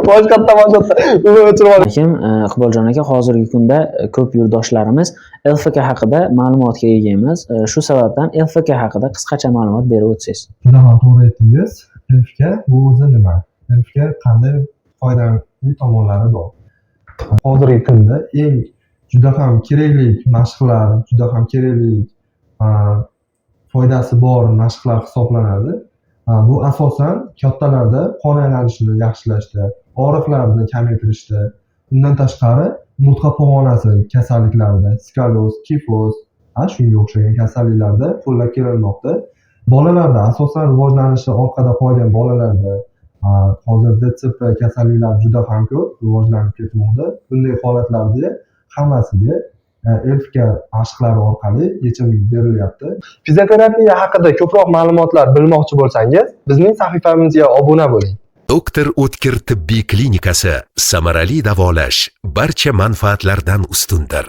Boshqatdan, boshqatdan. Uni o'chirib ol. Lekin Iqboljon aka, hozirgi kunda ko'p yurtdoshlarimiz LFK haqida ma'lumotga ega emas. Shu sababdan LFK haqida qisqacha ma'lumot berib o'tsangiz. Juda ham to'g'ri aytdingiz. LFK bu o'zi nima? LFK qanday foydali tomonlari bor? Hozirgi kunda eng juda ham kerakli mashqlar, juda ham kerakli, foydasi bor mashqlar hisoblanadi. Bu asosan kattalarda qon aylanishini yaxshilashda, og'riqlarni kamaytirishda, undan tashqari umurtqa pog'onasi kasalliklarida, skolioz, kifoz, shunga o'xshagan kasalliklarda qo'llab kelinmoqda. Bolalarda, asosan rivojlanishi orqada qolgan bolalarda, hozir DCP kasalliklari juda ham ko'p rivojlanib ketmoqda. Bunday holatlarda hammasiga LFK mashqlari orqali yechim berilyapti. Fizioterapiya haqida ko'proq ma'lumotlar bilmoqchi bo'lsangiz, bizning sahifamizga obuna bo'ling. Doktor O'tkir tibbiy klinikasi: samarali davolash barcha manfaatlardan ustundir.